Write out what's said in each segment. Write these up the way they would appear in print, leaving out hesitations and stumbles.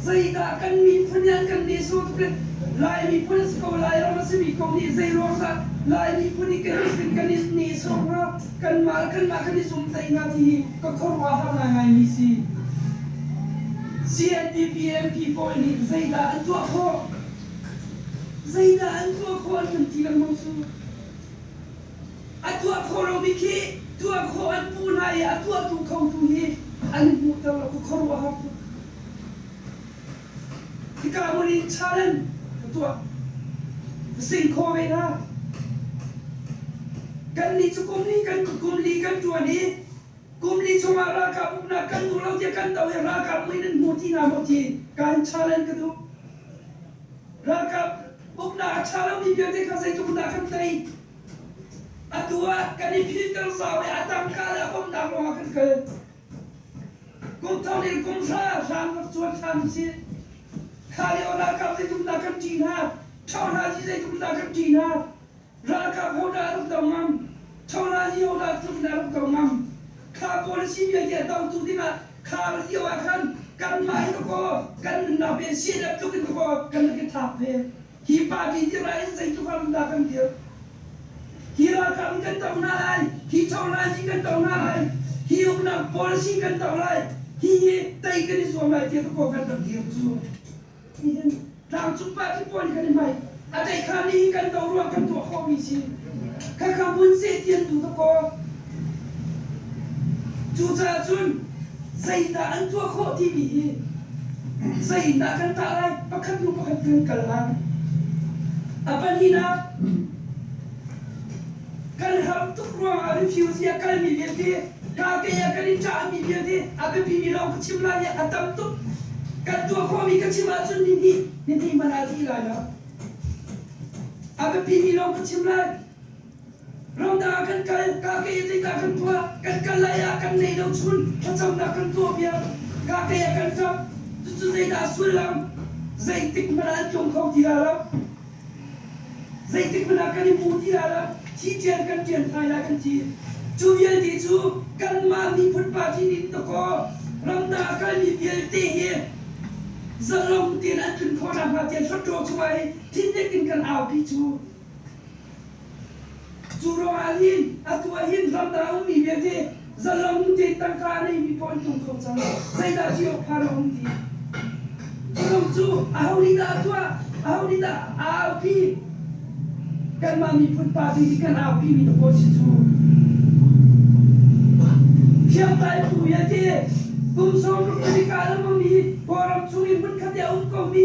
Zeidah kan miphun nih an kan nehsawh tuk i Lai miphun a si ko, Lairam a simi ko nih zeiruang dah Lai miphun hi kan i kan i nehsawh hnga, kanmah le kanmah kan i zumtaih hnga ti hi ka khuaruah a har ngaingaimi si. CNDP MP pawl nih zeidah an tuah khawh? Zeidah an tuah khawh an kan ti lengmang cu. A tuah khawh lomi khi tuah khawh an puh hna i a tuahtu khotu hi an i hmuhter lo ka khuaruahhar tuk. Hika hmun in challenge ka tuah. Ka sing khawh ve hna. Kannih cu kum li kan kum li kan ṭuan i kum li chungah ralkap uknak kan duh lo tiah kan doh i ralkap mui nan hmu ti hna maw ti ka in challenge ka duh. Ralkap uknak a ṭha lomi vialte kha zeitluk dah kan tei? Atu ah kan i philter zau i a tangka le a bawmhnak lawngah kan kal. Kum thong in kum hra hlan rak cuan ṭhan usih. Kha lio ralkap zeitluk dah kan ṭih hna? Ṭho hna zi zeitluk dah kan ṭih hna? Ralkap hodah a rak do ngam? Ṭho hna zi hodah tluk in a rak do ngam? Kha policy vialte a dotu dingah kha lio ah khan kanmah hi dakaw kan nunnak pe CNF tluk in dakaw kan rak i thlak ve. Hi party dir ah hin zeitluk ram dah kan dir? Hi ralkap in kan do hna lai, hi cohlan hi kan do hna lai, hi uknak policy kan do lai, hi hi tei kan i zuam lai tiah dakaw kan rak dir cu. Nihin tlangcung party pawl hi kan i hmai. A tei-khan nih hi kan do ruang kan tuah khawhmi si. Khakha hmun seh ti an duh dakaw. Cucaah cun zeidah an tuah khawh timi hi zeidah kan tah lai pakhat hnu pakhat kan kal lai. A pahnihnak, kan har tuk ruangah refugee a kalmi vialte kake ah kan i ṭahmi vialte a biapimi lawng ka chim lai i a tam tuk. Kan tuah khawhmi ka chim ahcun nihnih nihnih hmanh ah dih lai lo. A biapimi lawng ka chim lai. Ramdang ah kan kal, kake i zeidah kan tuah, kan kal lai ah kan nei lo chun thlacamnak kan tuah piak, kake ah kan ṭap, cucu zeidah sullam, zeitik hmanh ah an tlung kho ti lai lo. Zeitik hmanh ah kan i hmu ti lai lo, thi ṭian kan ṭian thai lai kan ti. Cu vialte cu kanmah miphun party nih dakaw ramdang ah kalmi vialte hi zalong tein an tlun khawh nakhnga tiah Hluttaw chungah hi thinhnek in kan aupi cu. Cu ruangah hin atu ah hin ramdang ummi vialte zalong tein tangka a neimi paoh an tlung kho cang. Zeidah ti awk phan a um ti? Cu cu aho nih dah a tuah? Aho nih dah a aupi? Kanmah miphun party nih kan aupi mi dawh si cu. Thiamtlai phu vialte kum 60 America lamami Kawlram chung i hmunkhat i a um komi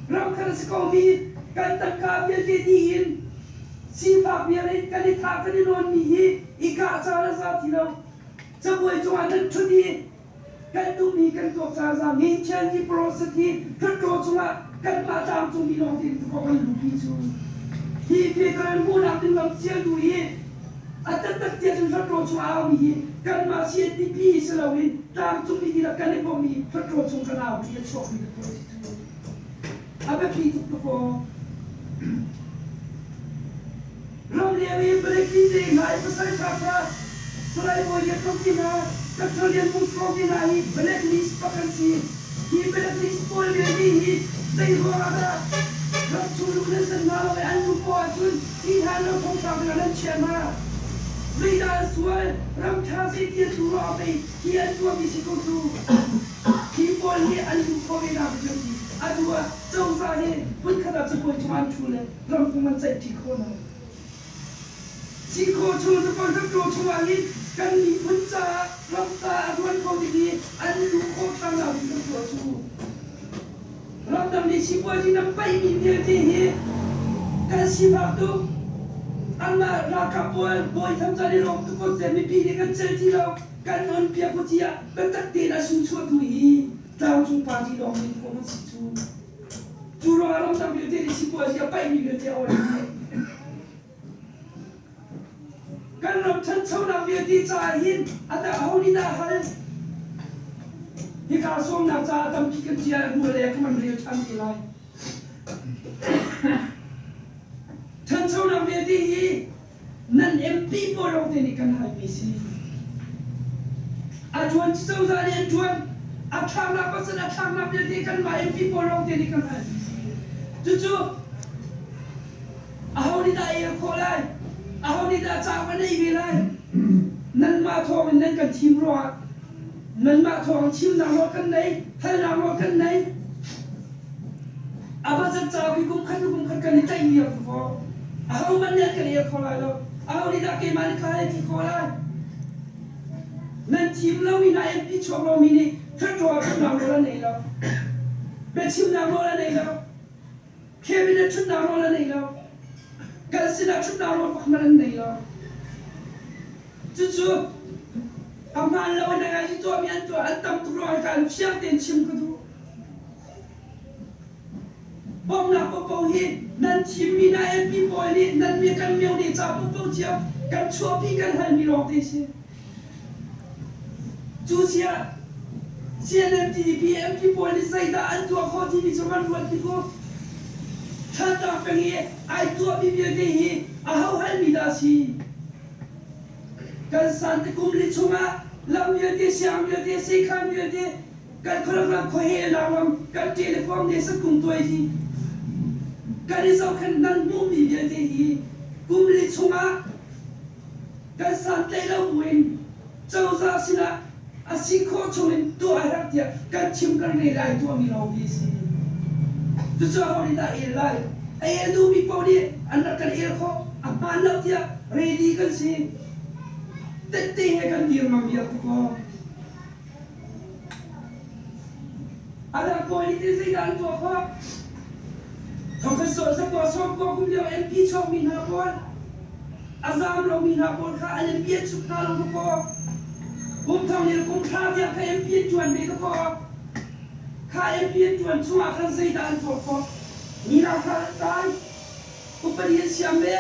ramkhat a si komi kan tangka vialte dih in sifak vial in kan i thah kan i nawnmi hi i kah caan a za ti lo. Cabuai cungah nan ṭhut i kan duhmi kan tuak caan za ngeichian hi process hi ṭhutṭaw cungah kanmah tlangcungmi lawng tein tuah kan luhpi cu. Hi federal hmuhnak ding lam sial duh i a taktak tiah cun ṭhutṭaw chung a aumi hi kanmah CNDP si loin tlangcungmi dihlak kan i bawmh i ṭhutṭaw chung kan aupi a chuakmi ka tuah si cu. A biapi tuk tuk aw. Ramleng i palek te hna i pasal ṭha kha Salai Bawi Lian Kong ti hna, Dr. Lian Hmung Kong ti hna hi blacklist bak an si. Hi blacklist pawl vialte hi zei ruangah dah ramchung luh nan san hna lo i an luh poah ahcun hi hna lo thongthlak dingah nan chiah hna? Zeidah an sual? Ram ṭha zeiti an duh ruangah pei hi an tuahmi si ko cu. Hi pawl hi an duh khawh ve nak kan ti. Atu ah cozah hi hmunkhat ah cabuai cungah an ṭhu le ramkung an ceihṭi khawh lo. Si khawh chung cu Pangkapṭaw chungah hin kan miphun caah ram caah a ṭuan kho ding hi an luh khawh ṭhan lo ding kan tuah cu. Ramdang nih sipuazi nan paihmi vialte hi kan sifak tuk. Anmah ralkap pawl bawi tham caan i lawm tuk ko seh mipi nih kan cel ti lo. Kan on piak u tiah biatak tein a sungchuahtu hi tlangcung party lawng nih kawh an si cu. Cu ruangah ramdang vialte nih sipuazi a paihmi vialte a on dih. Kan ram ṭhanchonak vialte caah hin a dah ho nih dah hal? Hika sawmnak caah tampi kan ṭial a hnu le ka man rel ṭhan te lai. Ṭhanchonak vialte hi Nan MP pawl lawng te nih kan halmi si. A ṭuan cu cozah nih an ṭuan. A thlaknak pasal a thlaknak vialte kanmah MP pawl lawng te nih kan hal. Cucu aho nih dah el khawh lai? Aho nih dah cauk a neih ve lai? Nanmah thawng in nan kan thim ruangah nanmah thawng thimnak nawl kan nei, halnak nawl kan nei. A budget cauk hi kum khat kum khat kan i tlaih mi a kaw. Aho man nih an kan el kho lai lo. Aho nih dah keimah nih ka hal ti khawh lai? Nan thim lomi hna MP chuak lomi nih Hluttaw ah ṭhutnak nawl an nei lo. Biachimnak nawl an nei lo. Cabinet ṭhutnak nawl an nei lo. Kan sinah ṭhutnak nawl pakhat an nei lo. Cucu a hmaan lo in a tuahmi an tuah an tam tuk ruangah kan fiang tein chim ka duh. Bawmhnak paohpaoh hi nan thimmi hna MP pawl nih nan mi kan myo-ne ca paohpaoh cio kan chuahpi kan halmi lawngte si. Cucaah CNN TDP MP pawl nih zeidah an tuah khawh timi cu van ruat hnik u. Thantlang peng i ai tuahmi vialte hi aho halmi dah a si? Kan sante kum li chungah lam vialte, siang vialte, sekhan vialte, kan khuarak lam khuahe lam kan telephone ne sakung tuai hi kan i zohkhenh nan hmuhmi vialte hi kum li chungah kan santlaih lo buin cozah sinah a si khawh chungin tuah a herh tiah kan chim kan rel ai tuahmi lawng hi a si. Cucu aho nih dah el lai? A el duhmi paoh nih an rak kan el khawh a hmaan lo tiah ready kan si. Tette he kan dir ngam viar tuk aw. A dang pawl nih teh zeidah an tuah khawh? Thongkhat sawh zakua sawmkua kum lio MP chuakmi hna pawl, a zaam lomi hna pawl kha an MP an chuk hna lo dakaw. Kum thong le kum thla tiang kha MP an ṭuan ve dakaw. Kha MP an ṭuan chungah khan zeidah an tuah khawh? Mi ralhrang an kai, upadi an siam ve,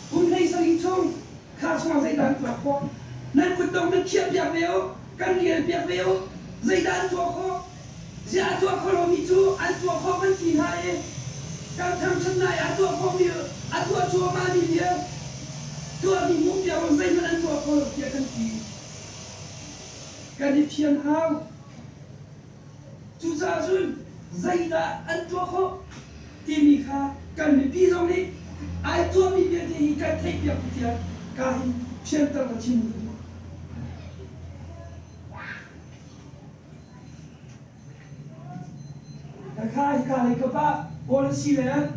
kum 17 chung Kha chungah zeidah an tuah khawh? Nan kutdong nan khiahpiak ve u, kan rialpiak ve u. Zeidah an tuah khawh? Ziah a tuah kho lomi cu an tuah khawh kan ti hna i kan thangṭhatnak i a tuah khawhmi a tuah cuahmahmi vial tuahmi hmuhpiak u zeihmanh an tuah kho lo tiah kan ti. Kan i fian hau. Cucaah cun zeidah an tuah khawh timi kha kan mipi zong nih ai tuahmi vialte hi kan theihpiak u tiah ka hin fianter ka chim ka duh. Kha hika lei kap ah policy le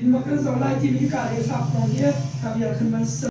in ma kan zoh lai timi hika lei hrap kong hi ka vial khan man.